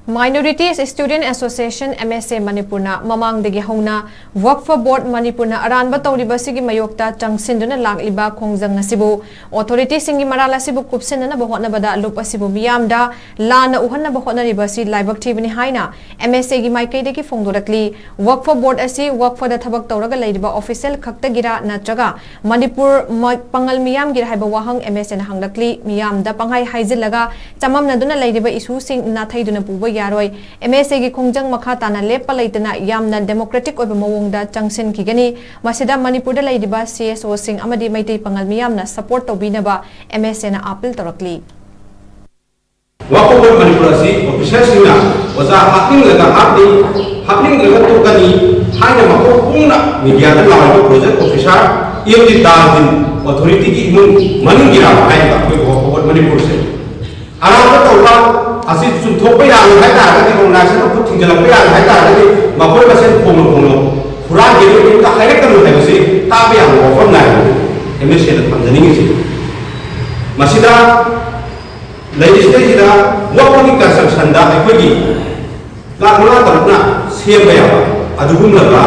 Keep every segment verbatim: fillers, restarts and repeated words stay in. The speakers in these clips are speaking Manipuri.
Minorities Student Association, M S A, ꯃꯅꯤꯄꯨꯔꯅ ꯃꯃꯥꯡꯗꯒꯤ ꯍꯧꯅ ꯋꯛꯐ ꯕꯣꯔꯗ ꯃꯅꯤꯄꯨꯔꯅ ꯑꯔꯥꯟꯕ ꯇꯧꯔꯤꯕ ꯑꯁꯤꯒꯤ ꯃꯥꯌꯣꯛꯇ ꯆꯪꯁꯤꯟꯗꯨꯅ ꯂꯥꯛꯂꯤꯕ ꯈꯣꯡꯖꯪ ꯑꯁꯤꯕꯨ ꯑꯣꯊꯣꯔꯤꯇꯤꯁꯤꯡꯒꯤ ꯃꯔꯥꯜ ꯑꯁꯤꯕꯨ ꯀꯨꯞꯁꯤꯟꯅꯅꯕ ꯍꯣꯠꯅꯕꯗ ꯂꯨꯞ ꯑꯁꯤꯕꯨ ꯃꯤꯌꯥꯝꯗ ꯂꯥꯟꯅ ꯎꯍꯟꯅꯕ ꯍꯣꯠꯅꯔꯤꯕ ꯑꯁꯤ ꯂꯥꯏꯕꯛ ꯊꯤꯕꯅꯤ ꯍꯥꯏꯅ M S A ꯒꯤ ꯃꯥꯏꯀꯩꯗꯒꯤ ꯐꯣꯡꯗꯣꯔꯛꯂꯤ꯫ ꯋꯛꯐ ꯕꯣꯔꯗ ꯑꯁꯤ ꯋꯛꯐꯗ ꯊꯕꯛ ꯇꯧꯔꯒ ꯂꯩꯔꯤꯕ ꯑꯣꯐꯤꯁꯦꯜ ꯈꯛꯇꯒꯤꯔ ꯅꯠꯇ꯭ꯔꯒ ꯃꯅꯤꯄꯨꯔ ꯃ-, ꯄꯥꯉꯜ ꯃꯤꯌꯥꯝꯒꯤꯔ ꯍꯥꯏꯕ ꯋꯥꯍꯪ M S A ꯅ ꯍꯪꯂꯛꯂꯤ꯫ ꯃꯤꯌꯥꯝꯗ ꯄꯪꯍꯥꯏ ꯍꯥꯏꯖꯤꯜꯂꯒ ꯆꯃꯝꯅꯗꯨꯅ ꯂꯩꯔꯤꯕ ꯏꯁꯨꯁꯤꯡ ꯅꯥꯊꯩꯗꯨꯅ ꯄꯨꯕ ꯌꯥꯔꯣꯏ꯫ M S A ꯒꯤ ꯈꯣꯡꯖꯪ ꯃꯈꯥ ꯇꯥꯅ ꯂꯦꯞꯄ ꯂꯩꯇꯅ ꯌꯥꯝꯅ democratic ꯑꯣꯏꯕ ꯃꯑꯣꯡꯗ ꯆꯪꯁꯤꯟꯈꯤꯒꯅꯤ꯫ ꯃꯁꯤꯗ ꯃꯅꯤꯄꯨꯔꯗ ꯂꯩꯔꯤꯕ C S O ꯁꯤꯡ ꯑꯃꯗꯤ ꯃꯩꯇꯩ ꯄꯥꯉꯜ ꯃꯤꯌꯥꯝꯅ support ꯇꯧꯕꯤꯅꯕ M S A ꯅ appeal ꯇꯧꯔꯛꯂꯤ꯫ ꯋꯥꯀꯣꯕꯔ ꯃꯅꯤꯄꯨꯔ ꯑꯁꯤ ꯑꯣꯐꯤꯁꯔꯁꯤꯡꯅ ꯑꯣꯖꯥ ꯍꯥꯞꯅꯤꯡꯂꯒ ꯍꯥꯞꯅꯤ, ꯍꯥꯞꯅꯤꯡꯗ꯭ꯔꯒ ꯇꯣꯛꯀꯅꯤ ꯍꯥꯏꯅ ꯃꯀꯣꯛ ꯀꯨꯡꯅ ꯃꯤꯗꯤꯌꯥꯗ ꯂꯥꯎꯔꯤꯕ ꯄ꯭ꯔꯣꯖꯦꯛ ꯑꯣꯐꯤꯁꯥꯔ ꯑꯦꯝ ꯗꯤ ꯇꯥꯖꯗꯤꯟ ꯑꯣꯊꯣꯔꯤꯇꯤꯒꯤ ꯏꯃꯨꯡ ꯃꯅꯨꯡꯒꯤꯔꯥ ꯍꯥꯏꯔꯤꯕ ꯑꯩꯈꯣꯏ ꯋꯥꯀꯣꯕꯔ ꯃꯅꯤꯄꯨꯔꯁꯦ꯫ ꯑꯔꯥꯟꯕ ꯇꯧꯕ ꯑꯁꯤ ꯆꯨꯝꯊꯣꯛꯄ ꯌꯥꯔꯣꯏ ꯍꯥꯏ ꯇꯥꯔꯒꯗꯤ, ꯑꯣꯔꯒꯅꯥꯏꯖꯦꯁꯟ ꯈꯨꯠ ꯊꯤꯡꯖꯤꯜꯂꯛꯄ ꯌꯥꯔꯣꯏ ꯍꯥꯏ ꯇꯥꯔꯒꯗꯤ, ꯃꯈꯣꯏ ꯃꯁꯦꯟ ꯐꯣꯡꯅ ꯐꯣꯡꯅ ꯍꯨꯔꯥꯟꯒꯦ ꯀꯩꯝꯇ ꯍꯥꯏꯔꯛꯀꯅꯨ ꯍꯥꯏꯕꯁꯤ ꯇꯥꯕ ꯌꯥꯕ ꯋꯥꯐꯝ ꯅꯥꯏ꯫ ꯑꯦꯝ ꯑꯦꯁ ꯑꯦꯅ ꯊꯝꯖꯅꯤꯡꯉꯤꯁꯤ ꯃꯁꯤꯗ ꯂꯩꯔꯤꯁꯤꯗꯩꯁꯤꯗ ꯋꯥꯐꯝꯒꯤ ꯀꯟꯁꯇ꯭ꯔꯛꯁꯟꯗ ꯑꯩꯈꯣꯏꯒꯤ ꯂꯥꯛ ꯃꯉꯥ ꯇꯔꯨꯛꯅ ꯁꯦꯝꯕ ꯌꯥꯕ ꯑꯗꯨꯒꯨꯝꯂꯕ,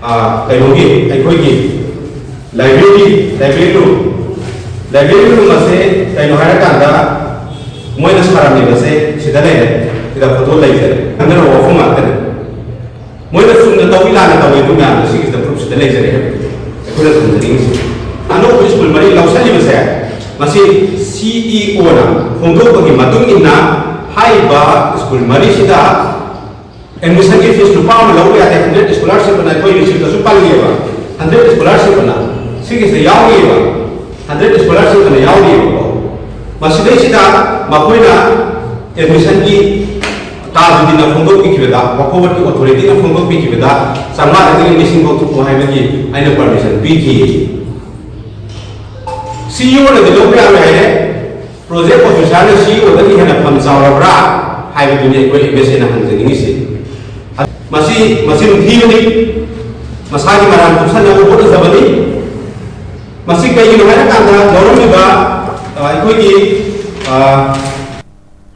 ꯑ, ꯀꯩꯅꯣꯒꯤ ꯑꯩꯈꯣꯏꯒꯤ library, library room, library room ꯑꯁꯦ ꯀꯩꯅꯣ ꯍꯥꯏꯔꯀꯥꯟꯗ ꯃꯣꯏꯅ ꯁꯥꯔꯝꯃꯤꯕꯁꯦ ꯁꯤꯗ ꯂꯩꯔꯦ, ꯁꯤꯗ ꯐꯣꯇꯣ ꯂꯩꯖꯔꯦ, ꯈꯪꯅꯔꯕ ꯋꯥꯐꯝ ꯉꯥꯛꯇꯅꯦ꯫ ꯃꯣꯏꯅ ꯆꯨꯝꯅ ꯇꯧꯏ ꯂꯥꯟꯅ ꯇꯧꯏ ꯑꯗꯨ ꯃꯌꯥꯝꯗꯣ ꯁꯤꯒꯤꯁꯤꯗ ꯄ꯭ꯔꯨꯐꯁꯤꯗ ꯂꯩꯖꯔꯦ ꯍꯥꯏꯕꯗꯨ ꯑꯩꯈꯣꯏꯅ ꯊꯝꯖꯅꯤꯡꯉꯤꯁꯦ꯫ ꯑꯅꯧꯕ ꯁ꯭ꯀꯨꯜ ꯃꯔꯤ ꯂꯧꯁꯤꯜꯂꯤꯕꯁꯦ ꯃꯁꯤ ꯁꯤ ꯏ ꯑꯣꯅ ꯐꯣꯡꯗꯣꯛꯄꯒꯤ ꯃꯇꯨꯡ ꯏꯟꯅ ꯍꯥꯏꯔꯤꯕ ꯁ꯭ꯀꯨꯜ ꯃꯔꯤꯁꯤꯗ ꯑꯦꯗꯃꯤꯁꯟꯒꯤ ꯐꯤꯁ ꯂꯨꯄꯥ ꯑꯃ ꯂꯧꯕ ꯌꯥꯗꯦ, ꯍꯟꯗ꯭ꯔꯦꯠ ꯁ꯭ꯀꯣꯂꯔꯁꯤꯞ ꯑꯅ ꯑꯩꯈꯣꯏ ꯔꯤꯁꯤꯞꯇꯁꯨ ꯄꯜꯂꯤꯑꯕ, ꯍꯟꯗ꯭ꯔꯦꯠ ꯁ꯭ꯀꯣꯂꯔꯁꯤꯞ ꯑꯅ ꯁꯤꯒꯤꯁꯤꯗ ꯌꯥꯎꯔꯤꯑꯕ, ꯍꯟꯗ꯭ꯔꯦꯠ ꯁ꯭ꯀꯣꯂꯔꯁꯤꯞ ꯑꯅ ꯌꯥꯎꯔꯤꯑꯕꯀꯣ꯫ ꯃꯁꯤꯗꯩꯁꯤꯗ ꯃꯈꯣꯏꯅ ꯑꯦꯗꯃꯤꯁꯟꯒꯤ ꯇꯥꯖꯗꯤꯟꯅ ꯐꯣꯡꯗꯣꯛꯄꯤꯈꯤꯕꯗ, ꯋꯥꯀꯣꯕꯔꯒꯤ ꯑꯣꯊꯣꯔꯤꯇꯤꯅ ꯐꯣꯡꯗꯣꯛꯄꯤꯈꯤꯕꯗ ꯆꯥꯝꯃꯉꯥꯗꯒꯤ ꯂꯤꯁꯤꯡ ꯐꯥꯎ ꯊꯣꯛꯑꯣ ꯍꯥꯏꯕꯒꯤ ꯑꯩꯅ ꯄꯔꯃꯤꯁꯟ ꯄꯤꯈꯤ꯫ ꯁꯤ ꯏ ꯑꯣꯅꯗꯤ ꯂꯧꯕ ꯌꯥꯔꯣꯏ ꯍꯥꯏꯔꯦ, ꯄ꯭ꯔꯣꯖꯦꯛ ꯑꯣꯐꯤꯁꯥꯔꯅ ꯁꯤ ꯏ ꯑꯣꯗꯒꯤ ꯍꯦꯟꯅ ꯐꯝ ꯆꯥꯎꯔꯕ꯭ꯔꯥ ꯍꯥꯏꯕꯗꯨꯅꯤ ꯑꯩꯈꯣꯏ ꯑꯦꯝ ꯑꯦꯁ ꯑꯦꯅ ꯍꯪꯖꯅꯤꯡꯉꯤꯁꯤ꯫ ꯃꯁꯤ ꯃꯆꯤꯟ ꯊꯤꯕꯅꯤ, ꯃꯁꯥꯒꯤ ꯃꯔꯥꯜ ꯀꯨꯞꯁꯟꯅꯕ ꯍꯣꯠꯅꯖꯕꯅꯤ꯫ ꯃꯁꯤ ꯀꯩꯒꯤꯅꯣ ꯍꯥꯏꯔꯀꯥꯟꯗ ꯂꯧꯔꯝꯃꯤꯕ, ꯑ, ꯑꯩꯈꯣꯏꯒꯤ, ꯑ,